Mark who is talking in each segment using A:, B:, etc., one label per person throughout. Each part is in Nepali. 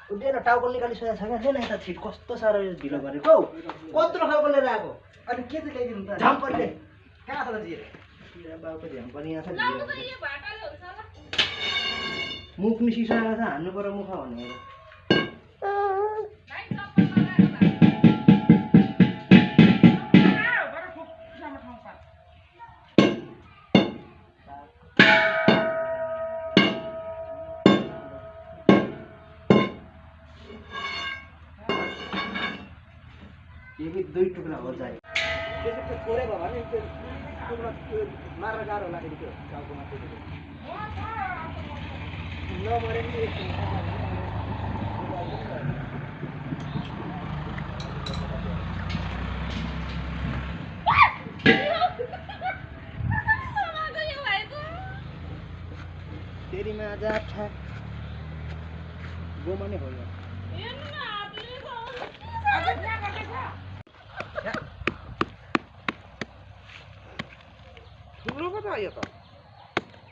A: उडेन टाउको निकालिसकेको छ क्या लेन यता छिट कस्तो साह्रो ढिलो गरेको हौ कत्रो खालको लिएर आएको अनि के चाहिँ ल्याइदिनु त झम्परले कहाँ छ त जी बाबुको झ्याम्पर यहाँ छ मुख निसिसकेको छ हान्नु पर्यो मुख भनेर एक दुई टुक्रा हो जाए त्यसको थोरै भयो भने त्यो टुक्रा मार्न गाह्रो होला फेरि त्यो टाउकोमा नमरे पनि तेरी माजा ठ्याक गोमा नै हो यो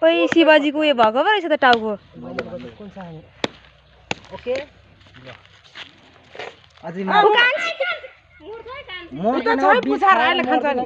B: ओइ शिवाजीको उयो भएको पो रहेछ त टाउको
A: ओके अझै
C: मुर्दा छै पुछार आइले खान्छ नि